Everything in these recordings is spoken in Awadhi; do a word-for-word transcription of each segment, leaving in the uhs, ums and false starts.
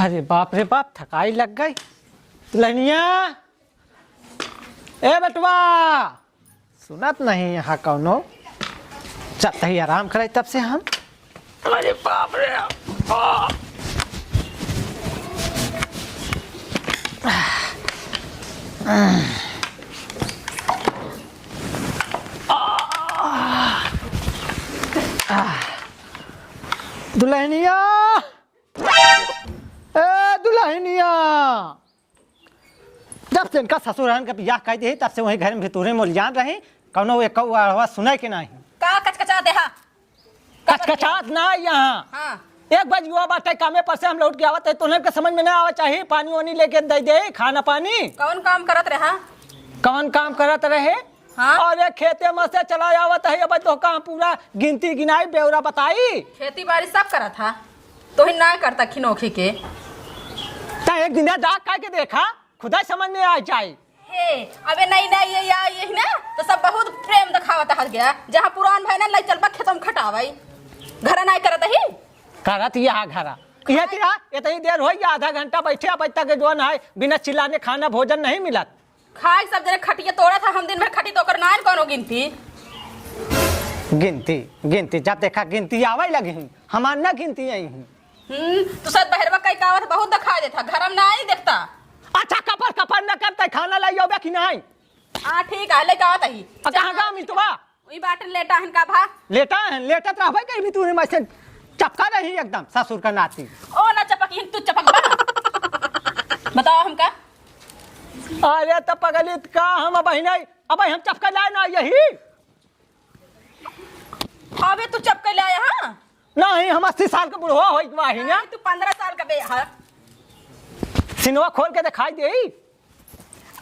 अरे बाप रे बाप, थकाई लग गई। दुल्हनिया, ए बेटवा, सुनत नहीं यहाँ कौनो। चलते ही आराम कराई तब से हम। अरे बाप रे बाप। दुल्हनिया, ए दुल्हनिया, जब से इनका ससुरान के बियाह कर दे, तब से वही घर में भितूरे में उलझान रही, कौनो एक अड़वा सुने के नहीं। का कचकचा देहा? का कचकचात ना यहाँ। हाँ। एक बार युवा बाटे, कामे पर से हम लौट के आवत है, तो उन्हें के समझ में ना आवे चाहिए, पानी वानी लेके दे दे, खाना पानी। कौन काम करत रहा? कौन काम करत रहे? हाँ। और ये खेते में से चला आवत है, अब तो कहाँ पूरा गिनती गिनाई, ब्यौरा बताई। खेती बाड़ी सब करत हा, तो ही ना करता खिनोखी के। त एक दिन डाक करके देखा, खुदा समझ में आ जाए। हे, अबे नहीं, नहीं, ये, या, ये ही ना, तो सब बहुत प्रेम दिखावत हस गया। जहाँ पुरान भाई ना, लई चलबा खेतम खटावई। घर नहीं करत ही? करत यहाँ घरा। ये तेरा, इतनी देर होई, आधा घंटा बैठे, अब तक जो है, बिना चिल्लाने खाना भोजन नहीं मिलत। खाए सब जने खटिया तोड़त हा, हम दिन भर खटी तो ओकर नाइन कौनो गिनती। गिनती, गिनती, जब देखा गिनती आवे लगी ही, हमार ना गिनती आई ही। हम्म, तू सब बहरवा कई कावत बहुत दिखाई देता, घर में ना आई देखता। अच्छा, कपर कपर न करते, खाना लाई आवे कि नहीं? हाँ, ठीक है, लेके आवत ही। आ, कहाँ गा मितवा? वही बाटन लेटा हन का भा? लेटा है, लेटत रहबे कहीं भी तू, मैं से चपका रही एकदम ससुर का नाती। ओ ना चपक, तू चपक बा। बताओ हमका। अरे त पगली, त का हम अब ही नहीं, अब हम चपका लाए ना यही। अबे तू चपका लाया, हाँ? नहीं, हम अस्सी साल का बुढ़वा होई वाही ना। नहीं, तू पन्द्रह साल का बे, हाँ। सिनवा खोल के दिखाई दे।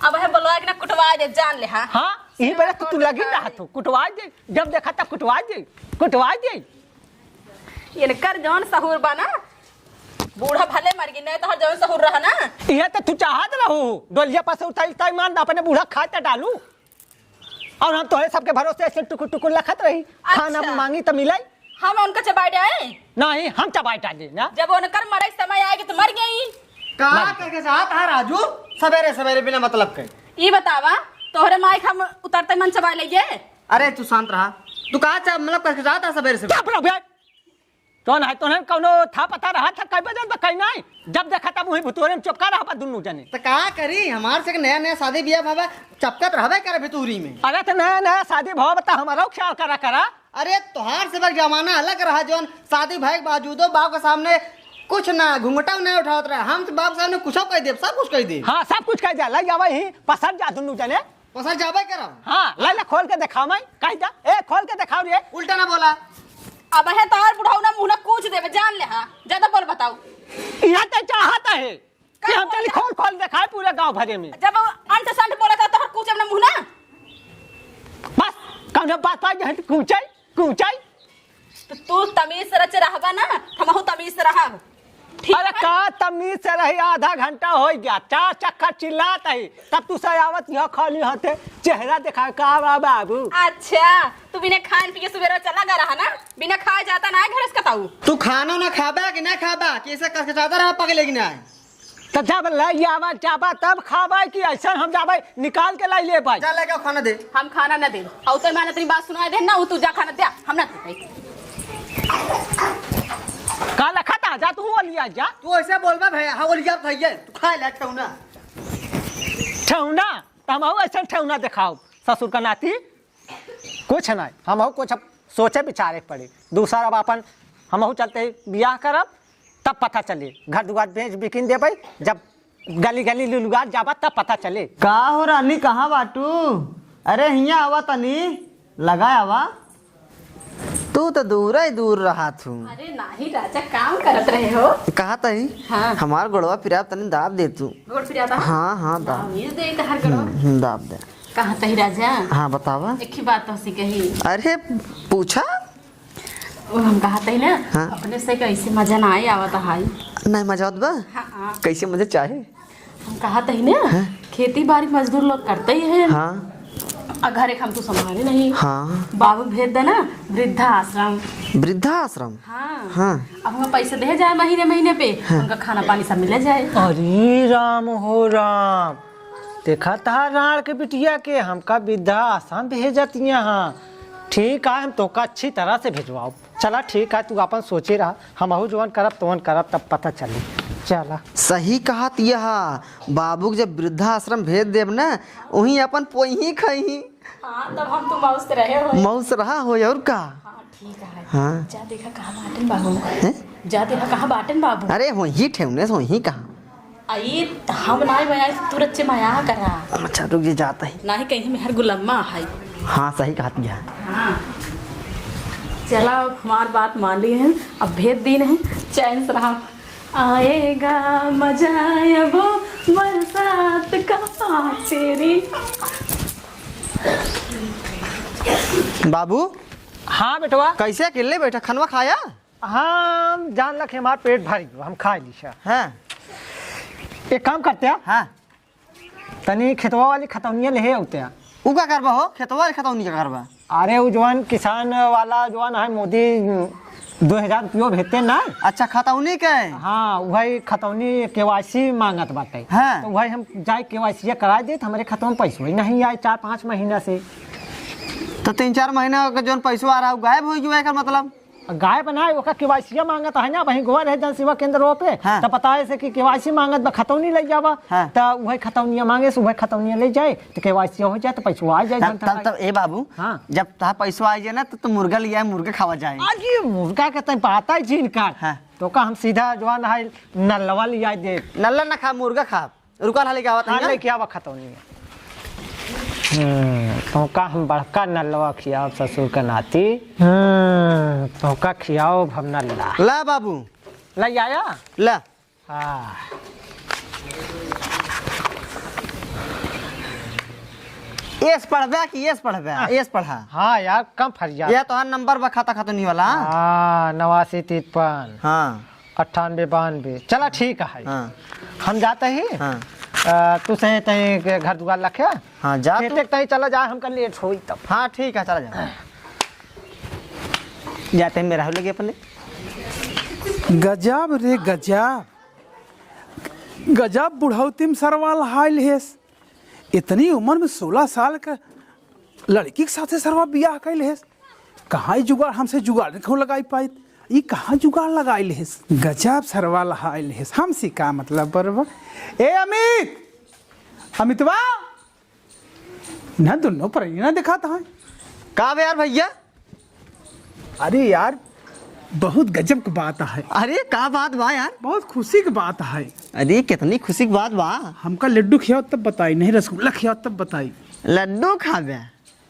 अब है बोलवा के ना कुटवा दे, जान ले, हाँ। हाँ, यही सिनवा बेरा तो खोल तू के लगी दिखाई रहा दे। तू, कुटवा दे, जब देखा तब कुटवा दे, कुटवा दे। इनकर जौन सहूर बा ना, बूढ़ा भले मर गई, नहीं तो हर जौन सहूर रहा ना। यह तो तू चाहत रहू, डोलिया पर से उताई, उताई मान अपने बूढ़ा खाए त डालू। और हम तोहरे सबके भरोसे ऐसे टुकुर टुकुर लखत रही, खाना अच्छा। मांगी त मिलाई। हम उनका चबाए डाए? नहीं, हम चबाए डाली ना। जब उनकर मरे समय आएगी तो मर गई। का मर गई। कह के चाहत है राजू, सवेरे सवेरे बिना मतलब के? ई बतावा, तोहरे माई के हम उतरते मन चबाए ले गए? अरे तू शांत रहा, तू का चाह, मतलब कह के चाहत है सवेरे सवेरे? चुप रहो बे। तो नहीं, तो नहीं, कौनो था पता रहा था, कई बजे तो कहीं नहीं। जब देखा तब वही भुतोरे में चपका रहा बा दुन्नू जने। तो का करी, हमार से नया नया शादी बियाह बाबा, चपकत रहबे करे भितूरी में। अरे तो नया नया शादी भाव बता, हमारा ख्याल करा करा। अरे तोहार से बक जमाना अलग रहा, जौन शादी भाई के बावजूदो बाप के सामने कुछ ना, घुंघटा नहीं उठावत रहा। हम तो बाप के सामने कुछ कह देब, सब कुछ कह देब। हाँ, सब कुछ कह दे, लग जावे ही, पसंद जा दुन्नू जने। पसर जाबे करब। हाँ, ला, ला, खोल के दिखाओ मैं, कही जा। ए, खोल के दिखाओ रे। उल्टा ना बोला। अब है तो और बुढ़ऊ ना मुंह ना कूच देबे, जान ले, हाँ। ज्यादा बोल बताओ। यहाँ तो चाहत है कि हम चली खोल खोल दिखाए पूरे गांव भरे में। जब अंट संट बोला था तो कूच अपना मुंह ना। बस, कौन बात पाई है कूचे, कूचे? तो तू तमीज से रच रहबा ना, हमहू तमीज से रहब। ठीक अरे है? का तमीज से रही, आधा घंटा हो गया, चार चक्कर चिल्लात ही, तब तू से आवत यह खाली हाथे चेहरा देखा का बा बाबू। अच्छा, तू बिना खान पिए सुबेरे चला गया रहा ना, बिना खाए जाता ना है घर से कताऊ। तू खाना ना खाबा कि ना खाबा, कि ऐसे करके जाता रहा पगले कि ना? तो जब ले आवा जाबा तब खाबा कि ऐसा हम जाबे निकाल के लाई लेबे? जा लेके आओ खाना दे। हम खाना ना दे। और तो मैंने तेरी बात सुना दे ना, वो तू जा खाना दे, हम ना देते। का लखा था, जा तू वो लिया जा। तू ऐसे बोलबा भैया, हाँ वो लिया भैया, तू खा ले ठेहुना। ठेहुना? तो हम ऐसा ठेहुना दिखाओ ससुर का नाती। कुछ नहीं, हमहू कुछ अब सोचे विचारे के पड़ी। दूसर अब आपन हमहू चलते ही बियाह करब, तब पता चली। घर दुआर बेच बिकिन देबै, जब गली गली लुलुगार जाबा, तब पता चली। का हो रानी, कहाँ बाटू? अरे हियाँ आवा तनी, लगा आवा। तू तो दूर ही दूर रहा थू। अरे नाही राजा, काम करत रहे हो। कहा तही? हाँ। हमार गोड़वा पिराब, तनी दाब दे तू। गोड़ पिराबा? हाँ, हाँ, दाब। दाब, ये दे तहर गोड़वा। हम्म, हम्म, दाब दे। कहा तही राजा? हाँ, बतावा। एक ही बात तोहसे कही। अरे, पूछा। वो हम कहा तही ना, हाँ। अपने से कैसे मजा ना आए आवत हाई। नहीं, मजा आवत बा? हाँ, हाँ। कैसे मजा चाहे? हम कहा तही ना, हाँ। खेती बाड़ी मजदूर लोग करते ही हैं। हाँ। आ, घरे काम तू संभाले नहीं। हाँ। बाबू भेज देना वृद्धाश्रम। वृद्धाश्रम? हाँ। हाँ। अब हमें पैसे दे जाए महीने महीने पे, हाँ। उनका खाना पानी सब मिले जाए। अरे राम हो राम, देखा था राण के बिटिया के, हमका वृद्धाश्रम भेजतिया हाँ। ठीक है, हम तोका अच्छी तरह से भेजवाओ। चला ठीक है, तू अपन सोचे रहा, हमहू जवन करब तवन करब, तब पता चली। चला। सही कहत यह, बाबू के जब वृद्धाश्रम भेज देब ना, वहीं अपन पोइही खइही। हाँ, तब हम तो मौस रहे हो। मौस रहा हो और का? हाँ, ठीक है। हाँ। जा देखा कहाँ बाटेन बाबू। हैं? जा देखा कहाँ बाटेन बाबू। अरे वहीं ठेवने से वहीं कहाँ। आई, हम नाई मया, तू रच्चे मया करा। अच्छा, रुक जे, जाता ही। नाही कहीं मेहर गुलम्मा है। हाँ, सही कहत यह। हाँ। चला, अब हमार बात मान ली है, अब भेज दी नहीं, चैन से रहा। आएगा मजा अब बरसात का तेरी। बाबू। हाँ बेटवा। कैसे अकेले बैठा, खनवा खाया? हम जान लखे हमार पेट भर गयो, हम खा ली सर। हाँ। एक काम करते हैं। हाँ। तनी खेतवा वाली खतौनिया लेहे आउते हैं। उ का करबा हो? खेतवा वाली खतौनी का करबा? अरे उ जवान किसान वाला जवान है मोदी दो हजार रुपयो भेजते ना। अच्छा, खतौनी के? हाँ, वही खतौनी केवाईसी मांगत बाटे। हाँ। तो वही हम जाए केवाईसी कराए देत, हमरे खतवा में पैसो ही नहीं आए चार पाँच महीना से। तो तीन चार महीना का जौन पैसो आ रहा है, वो गायब हो गया, एकर मतलब? गायब ना है, ओका केवाईसी मांगत है ना, वहीं गोवा रहे जन सेवा केंद्र पे, हाँ। तो बताए से कि केवाईसी मांगत बा, खतौनी ले जावा, हाँ। तो वही खतौनिया मांगे से, वही खतौनिया ले जाए, तो केवाईसी हो जाए, तो पैसो आ जाए तब, जनता तब, का। तब, ए बाबू, हाँ। जब तहा पैसो आ जाए ना, तो, तो मुर्गा ले आए, मुर्गा खावा जाए। अरे, मुर्गा के तय बात है जिनका, हाँ। तो का हम सीधा जवान है, नल्लवा ले आए दे। नल्ला ना खा, मुर्गा खा। रुका, ला लेके आवत हाँ, है ना? लेके आवा खतौनी। हम्म, तोहका हम बड़का नलवा खियाओ ससुर का नाती। हम्म, तोहका खियाओ हम नल्ला। ला बाबू। ला आया? ला। हाँ। एस पढ़बे कि एस पढ़बे? हाँ। एस पढ़ा। हाँ यार, कम फरिया। यह तोहार नंबर बा खाता खतौनी वाला। हाँ, नवासी तिरपन। हाँ। अट्ठानबे बानबे। चला ठीक है। हाँ। हम जाते ही। हाँ। अ, तू सही तई के घर दुआर लखे। हाँ, जा खेते तू। के तई चला जाए, हमका लेट होई तब। हाँ, ठीक है, चला जा। जाते हैं मेहरारू लगे अपने। गजब रे गजब, गजब बुढ़ौती में सरवा लहाइल हेस। इतनी उम्र में सोलह साल का लड़की के साथे सरवा बियाह कइल हेस। कहाँ ई जुगाड़, हमसे जुगाड़ नहीं लगाई पाइत। ई कहाँ जुगाड़ लगाइल हेस? गजब सरवा लहाइल हेस। हमसे का मतलब बरवा? ए अमित, अमितवा, ना दोनों पर ही ना दिखाता है। का बे यार भैया? अरे यार, बहुत गजब की बात है। अरे का बात बा यार? बहुत खुशी की बात है। अरे कितनी खुशी की बात बा? हमका लड्डू खियाओ तब बताई, नहीं रसगुल्ला खियाओ तब बताई। लड्डू खाबे?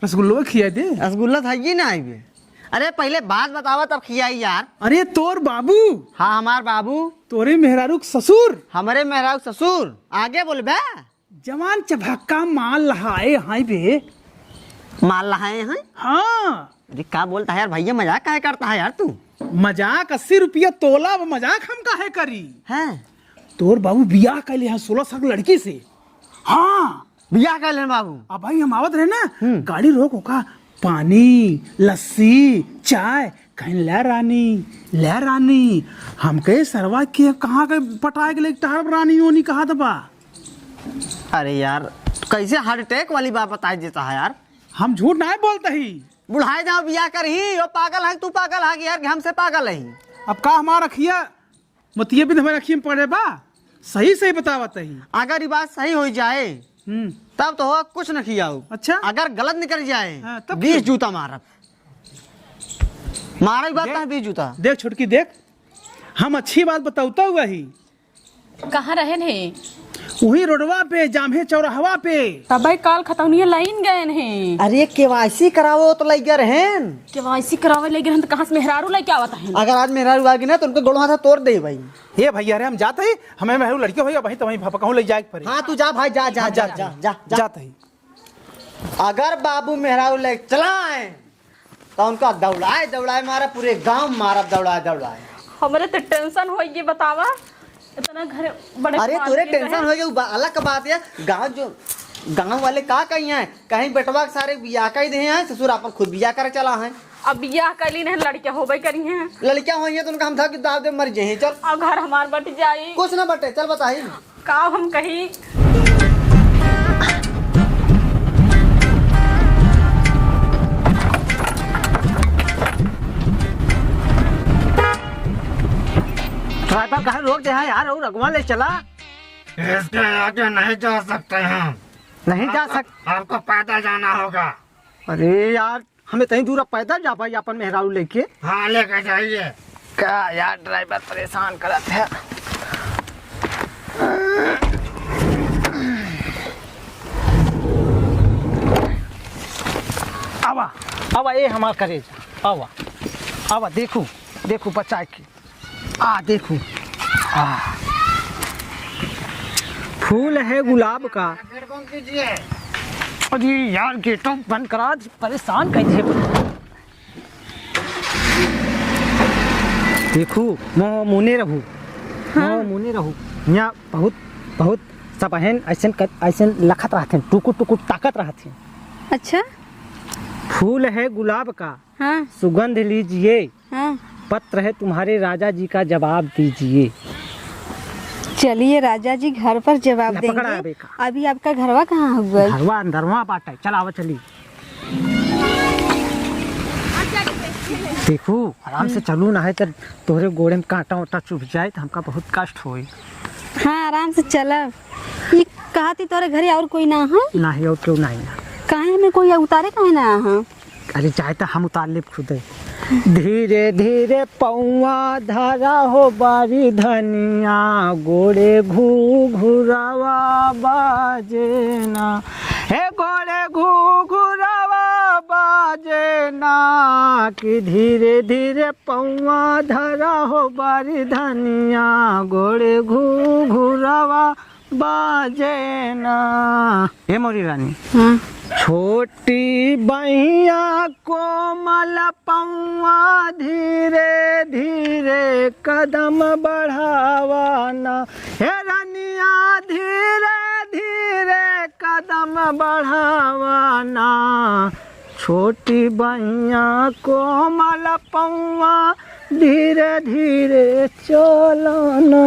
रसगुल्ला खिया दे। रसगुल्ला था ये ना आइबे। अरे पहले बात बतावा तब खियाई यार। अरे तोर बाबू। हाँ हमार बाबू। तोरे मेहरारू के ससुर। हमरे मेहरारू के ससुर। आगे बोलबे। जवान चभक्का माल लहाए हैं बे। माल लहाए हैं? हाँ। अरे का बोलता है यार भैया, मजाक काहे करता है यार तू? मजाक अस्सी रुपया तोला, वो मजाक हम काहे करी? हैं? तोर बाबू बियाह कइले हैं सोलह साल की लड़की से। हाँ। बियाह कइले हैं बाबू? अब भाई हम आवत रहे ना, हम्म। गाड़ी रोक ओका, पानी, लस्सी, चाय, कहेन ले रानी, ले रानी। हम कहे सरवा के कहाँ के पटाए के लेके टहरब रानी ओनी कहा दबा। अरे यार, कैसे हार्ट अटैक वाली बात बताई देता है यार? हम झूठ नाहीं बोलत ही। बुढ़ाए जाओ बियाह करही, यो पागल है, तू पागल है कि यार, कि हमसे पागल है? अब का हमार अखिया मोतिया बिंद हमार अखिया में पड़े बा? सही सही बतावत ही। अगर ई बात सही होइ जाए, हम्म। तब तो हो कुछ न खियाओ। अच्छा? अगर गलत निकल जाए, हाँ, तब बीस जूता मारब। मारा ई बात देख, तह बीस जूता। देख छोटकी, देख, हम अच्छी बात बतावत ही। कहाँ रहेन है? वही रोडवा पे, जाम्हे चौराहवा पे। तबै काल खतौनिया लाइन गएन है। अरे, केवाईसी करावो तो लइ गए रहेन। केवाईसी करावे लइ गए रहेन तो कहाँ से मेहरारू लइके आवत हैं? अगर आज मेहरारू आ गई ना तो उनके गोड़ हाथ तोड़ देबे भाई। हे भैया रे, हम जात ही, हमें मेहरारू लड़के होइगा भाई, तो वहीं भपकहूँ लइ जाए के पड़े। हाँ, तू जा भाई, जा, जा, हाँ, जा, जात जा, ही। जा, जा। जात ही। अगर बाबू मेहरारू लइके चला आए, तो उनका दौड़ाए, दौड़ाए मारा, पूरे गांव मारा, दौड़ाए, दौड़ाए। हमरे तो टेंशन होइ गई, बतावा, इतना घर बड़े अरे, तोरे टेंशन होइ गई, उ बा-, अलग बात है। गांव जो गाँव वाले का कही हैं, कहीं बेटवा के सारे बियाह कइ देहे हैं, ससुर आपन खुद बियाह करे चला है। अब बियाह कइली नहीं, लड़कियाँ होबे करी हैं। लड़कियाँ होई हैं तो उनका हम धक दाब दे मर जाए। चल। अब घर हमार बट जाई। कुछ ना बटे, चल बताई। का हम कही? ड्राइवर कहाँ रोक दे है यार, और अगवा ले चला। इसके आगे नहीं जा सकते हम। नहीं जा सक- आपको पैदल जाना होगा। अरे यार, हमें तहीं दूर पैदल जा पाई अपन मेहरारू लेके? हाँ, लेके जाइए। का यार, ड्राइवर परेशान करत है। आवा, आवा, ए हमार करेजा, आवा, आवा, देखू, देखू बचाए के। आ, देखू। आ। फूल है गुलाब का। गेट बंद कीजिए। अरे यार, गेटो बंद करा, परेशान कर दिए। देखू, मोह मुने रहू। हाँ। मोह मुने रहू। यहाँ बहुत, बहुत सब अहन अइसन कर, अइसन लखत रहत हैं, टुकुर टुकुर ताकत रहत हैं। अच्छा। फूल है गुलाब का, हाँ। सुगंध लीजिए। हाँ। पत्र है तुम्हारे राजा जी का, जवाब दीजिए। चलिए राजा जी, घर पर जवाब देंगे। अभी आपका घरवा कहाँ हुआ? घरवा अंदरवा बाटे, चल आवा चली। देखू, आराम से चलू, ना है तो तोहरे गोड़े में कांटा ओटा चुभ जाए तो हमका बहुत कष्ट होई। हाँ, आराम से चलब। ई कहती तोरे घरे और कोई ना है? नाही, और क्यों नाही ना। काहे हमें कोई उतारे काहे ना है? अरे जाए तो हम उतार लेब खुदे। धीरे धीरे पौआ धरा हो बारी धनिया, गोड़े घुघुरवा बाजे ना, हे गोड़े घुघुरवा बाजे ना, कि धीरे धीरे पौआ धरा हो बारी धनिया, गोड़े घुघुरवा बाजे ना। हे मोरी रानी। हाँ। छोटी बहिया कोमल पौआ धीरे धीरे कदम बढ़ावा ना। हे रनिया धीरे धीरे कदम बढ़ावा ना। छोटी बहिया कोमल पौआ धीरे धीरे चलना।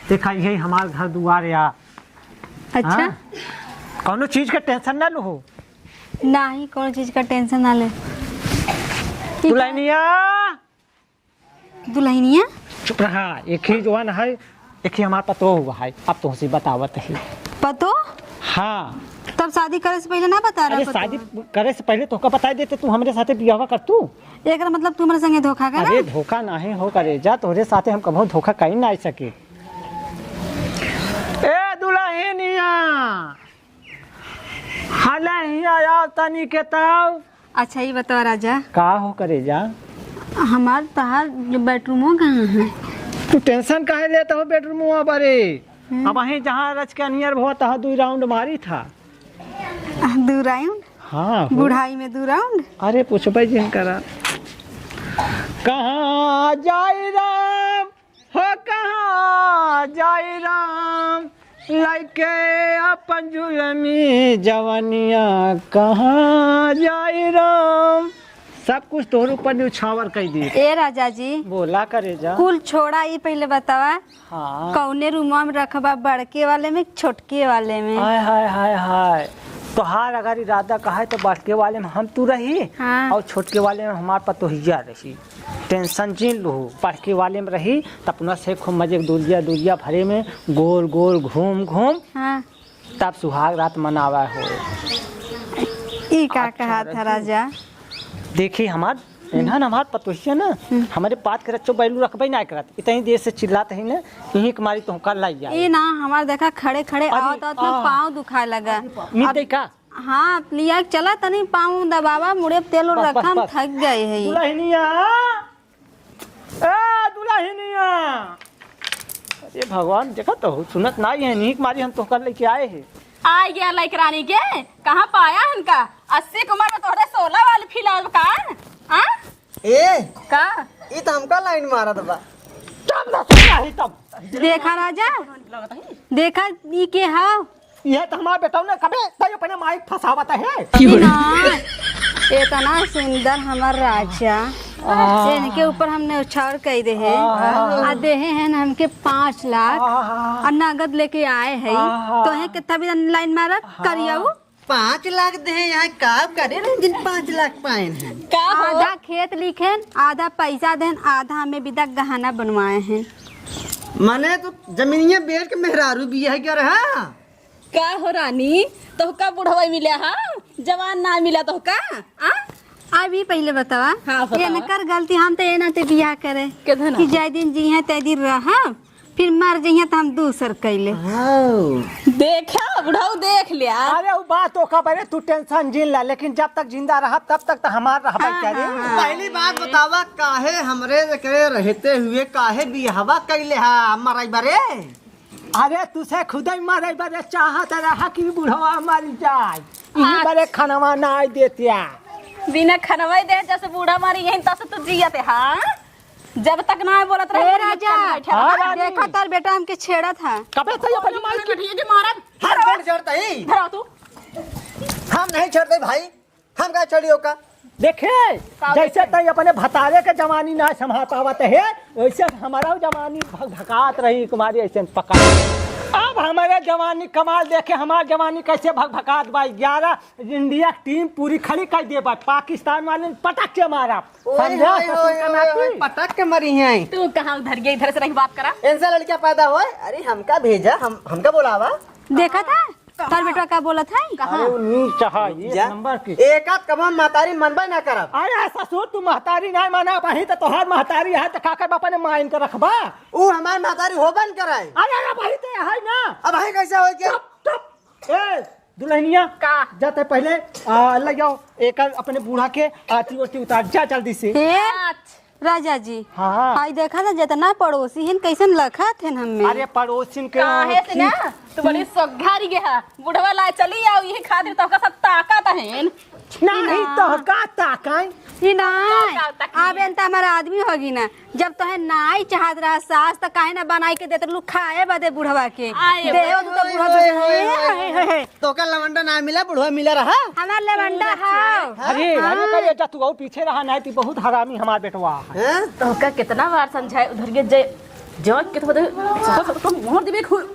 देखा, यही हमार घर दुआर या। अच्छा। हाँ? कौनो चीज का tension ना लो हो। नाही, कौनो चीज का tension ना ले। दुल्हनिया। दुल्हनिया? चुप रहा, एक ही जवान है, एक ही हमार पतोह हुआ है, अब तुमसे बतावत है। पतोह? हाँ। तब शादी करे से पहले ना बता रहा अरे, पतोह? शादी करे से पहले तोहका बताई देते, तू हमरे साथे बियाहवा करतू। एकर मतलब तू हमरे संगे धोखा करा? अरे, धोखा नाही हो करेजा, तोहरे साथे हम कभो धोखा कई नाही सके। ए दुल्हनिया, हले हिया आओ तनी के ताऊ। अच्छा, ई बतावा राजा। का हो करेजा? हमार तहार bedroom कहाँ है? तू tension काहे लेत हो bedroom बारे? हम्म। अबहीं जहाँ रच के अनियर भवा तहाँ दुइ round मारी था। आ, दुइ round? हाँ, हो। बुढ़ाई में दुइ round? अरे, पूछबे जिन करा। कहाँ जाई राम, हो कहाँ जाई राम, लइके अपन जुलमी जवनिया, कहाँ जाई राम। सब कुछ तोहरे ऊपर न्यौछावर कइ दी। ए राजा जी। बोला करेजा। कुल छोड़ा, ई पहिले बतावा, हाँ। कौने रूमवा में रखबा, बड़के वाले में, छोटके वाले में? हाय, हाय, हाय, हाय। तोहार अगर इरादा कहे तो बड़के वाले में हम तू रही हाँ। और छोटके वाले में हमार पतोहिया रही। Tension जिन लूहू, बड़के वाले में रही, त अपना से खूब मजे दुलिया, दुलिया भरे में गोल, गोल घूम, घूम। हाँ। तब सुहाग रात मनावा हो। ई का अच्छा, कहा था रजनी। राजा? देखी हमार, हम्म। इन्हन हमार पतोहिया ना, हम्म। हमरे बात के रच्चो बैलू रखबे ना करत। इतनी देर से चिल्लात है ना, यहीं के मारी तोहका लाई आई। ए ना, हमार देखा खड़े खड़े अरे, आवत आवत ना आ। पाँव दुखाए लगा। अरे बाप। मिट अब गई का? हाँ, लिया के चला तनी पाँव दबावा, मुड़े पे तेल और बस, रखा, बस, हम बस। थक गए हैं। दुल्हनिया, ए दुल्हनिया, अरे भगवान, देखा तो सुनत नाही है, यहीं के मारी हम तोहका लेके आए हैं। आ गया लइक रानी के, कहाँ पाया इनका? अस्सी के उम्र में तोहरे सोलह वाली feel आवे का? हाँ? ए, का? ई त हमका line मारत बा। तब ना सुना ही तब। देखा राजा, देखा ई के हाव? ये तो हमार बेटवा ना कबे तई अपने माई फंसावत है। ई ना, इतना सुंदर हमार राजा, आह। इनके ऊपर हमने उछावर कई दे है। आह। आ देहे हैं हमके पाँच लाख आह। और नगद लेके आए हैं। आह। तो है कितना भी लाइन मारा करियाऊ। पाँच लाख दे हैं, यहाँ का करे रहे जिन पाँच लाख पाए हैं? का हो? आधा खेत लिखेन, आधा पैसा देन, आधा हमें विदा गहना बनवाए हैं। माने तू जमीनिया बेच के मेहरारू बियाह कर रहा? का हो रानी, तोहका बुढ़वा मिला हा, जवान ना मिला तोहका? आ? अब ई पहिले बतावा, हाँ, बतावा। एनकर गलती, हम तो ए नाते बियाह करे केधे ना? कि जय दिन जी हैं तय दिन रहब, फिर मर जइहें तो हम दूसर कैले। हाँ। देखा बुढ़ऊ, देख लिया। अरे उ बात तो का बरे, तू tension जिन ला, लेकिन जब तक जिंदा रहब तब तक तो हमार रहबे हाँ, करी। हाँ, हाँ। पहली बात बतावा, काहे हमरे एकरे रहते हुए काहे बियाहवा कैले हा मरई बरे? अरे तुसे खुदे मरई बरे चाहत रहा कि बुढ़वा मर जाए, इही अच्छा। बरे खनवा ना देतिया। बिना खनवा दे जैसे बूढ़ा मरी यहीं तस तू जियत है, हाँ? जब तक ना बोलत रहे, ए राजा, बैठे हाँ, रहे। रानी। देखा तोर बेटा हमके छेड़त है। कबे से ये अपने माई की लठिया के मारब। हम कौन छेड़ते ही? धरा तू। हम नहीं छेड़ते भाई, हम का छेड़ियो का? देखे, का जैसे देखे? तई अपने भतारे के जवानी ना संभाल पावत है, वैसे हमारा जवानी भक-, भकात रही कुमारी ऐसे पकड़। अब हमारे जवानी कमाल देखे, हमारी जवानी कैसे भक-, भकात बा। ग्यारह इंडिया की टीम पूरी खड़ी कर दे बा, पाकिस्तान वाले ने पटक के मारा। ओए समझा होए ससुर होए का होए नाती? होए, पटक के मरी हैं। तू कहाँ उधर गई, इधर से रही बात करा। इनसे लड़कियां पैदा होए, अरे हमका भेजा, हम, हमका बुलावा। देखा था? तार बेटवा का बोलत है? अरे वो नीच है, एक जा। नंबर की। एक आध कबहन महतारी मनबे ना करब। अरे ससुर, तू महतारी ना माना, वही तो तोहार महतारी है, तो का करबा अपने माइन के रखबा? ऊ हमार महतारी होबन करे। अरे, अरे, वही तो है ना। अब वही कैसे होई के? चुप, चुप। ए, दुल्हनिया, का? जाते पहले, आ, ले जाओ, एक अपने बूढ़ा के आरती ओरती उतार, जा जल्दी से। हे, अच्छा। राजा जी, हाँ। हाई देखा ना, जितना पड़ोसी हैं, कैसन लखत हैं हमें। अरे, पड़ोसिन के काहे से खींच ना? तू बड़ी सोघारी गे हा। बुढ़वा ला चली आओ, यही खातिर तोहका सब ताकत हैं। नहीं, ना। तोहका ताकाई। ई ना। तोहका ताकाई। अब एन त हमारा आदमी होगी ना। जब तोहे नाई चाहत रहा सास, त काहे ना बनाई के देत रहलू खाए बदे बुढ़वा के? आए देहो ओए, तू तो ओए, बुढ़वा ओए, के ओए, ओए, ओए। हे, हे, हे। तोका लवंडा ना मिला, बुढ़वा मिला रहा। हमार लवंडा हाव। अरे, हाँ। अरे, करे जा तू और पीछे रहा, नहीं ती बहुत हरामी हमार बेटवा है। हैं? तोका कितना बार समझाए, उधर के जे, जो के तो, तो, तो मोर दिबे खु-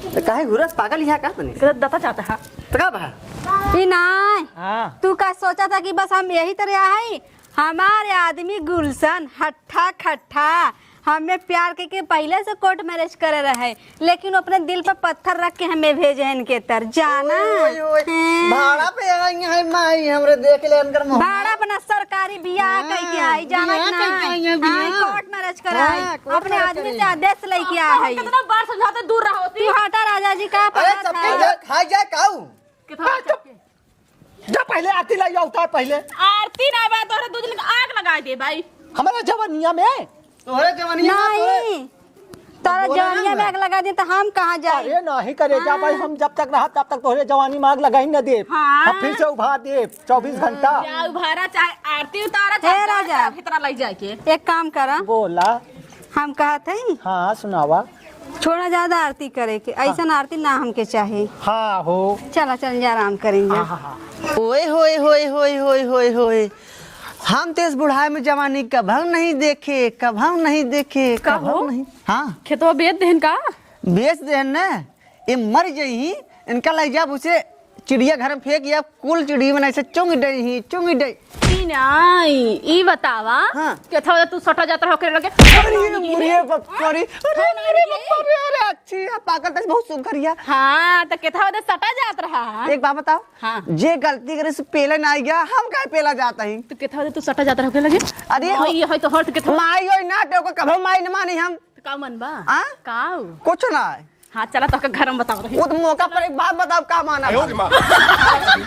तो काहे घुरस पागल यहाँ का तनी? गलत दता चाहता है। तो का बा? ई नाय। हाँ। तू का सोचा था कि बस हम यही तरह आई? हमारे आदमी गुलशन हट्ठा खट्ठा हमें प्यार के, के पहले से कोर्ट मैरिज करे रहे, लेकिन वो अपने दिल पर पत्थर रख के हमें भेजे हैं इनके तर जाना। ओए, ओए, ओए। हैं। भाड़ा पे आई हैं माई, हमरे देख ले इनकर मुंह। भाड़ा अपना सरकारी बियाह हाँ, कई के आई, जाना बियाह कि ना? कई के आई हैं, हाँ, बियाह। कोर्ट मैरिज कराई। हाँ, कोर्ट अपने मैरिज आदमी कराई। से आदेश लेके आ है। कितना बार समझाते, दूर रहो। तू हटा राजा जी का अरे पता चपके था। जा, खा जा काऊ। कितना हाँ, चुप। चपके? जा पहले आरती लाई, उतार पहले। आरती ना बा, तोहरे दो दिन आग लगा दे भाई। हमारा जवानिया में। तोहरे जवानिया में तोहरे नहीं, तारा बोला ना जवानिया में हमरा। आग लगा दे तो हम कहाँ जाए? अरे नहीं करे जा भाई, हाँ। हम जब तक रहा तब तक तोहरे जवानी में आग लगा ही न दे। हाँ। हम फिर से उभार दे चौबीस घंटा। या उभारा चाहे आरती उतारा हे चाहे राजा। भीतरा लग जाए के। एक काम करा। बोला। हम कहत हई। हाँ, सुनावा। छोड़ा ज्यादा आरती करे के, हाँ। ऐसन आरती ना हमके चाही। हाँ हो। चला, चल जा, आराम करेंगे। हाँ, हाँ, हाँ। ओए होए होए होए होए होए होए। हम तो इस बुढ़ाई में जवानी कभऊ नहीं देखे, कभऊ नहीं देखे, का कभऊ हो? नहीं। हाँ। खेतवा बेच देहन का? बेच देहन न, ये मर जइही, इनका लइ जाब उसे चिड़िया घर में फेंक, या कुल चिड़िया मन ऐसे चुंग डइही, चुंग डइ। ई नाई, ई बतावा, हाँ। केथवा तू सटा जात रहो, ओकरे लगे। अरे, मुरिये बप्पा रे। अरे, हाँ, मुरिये बप्पा रे, अरे, अच्छी है, पागल तस बहुत सुंदर है। हाँ, तो केथवा सटा जात रहा। एक बात बताओ, हाँ। जे गलती करे से पेला ना आई गया, हम काहे पेला जाता ही? तो केथवा तू सटा जात रहो, ओकरे लगे। अरे, माई, हो, ये है तो हर्ष केथवा। माई होई ना, तो ओकर कभो माई न मानी हम। तो का मन बा? आ? काऊ? कुछ ना है। हाँ, चला, तोहका घर में बताओ रही। वो तो मौका पर एक बात बताओ, का माना? आयो रे माँ।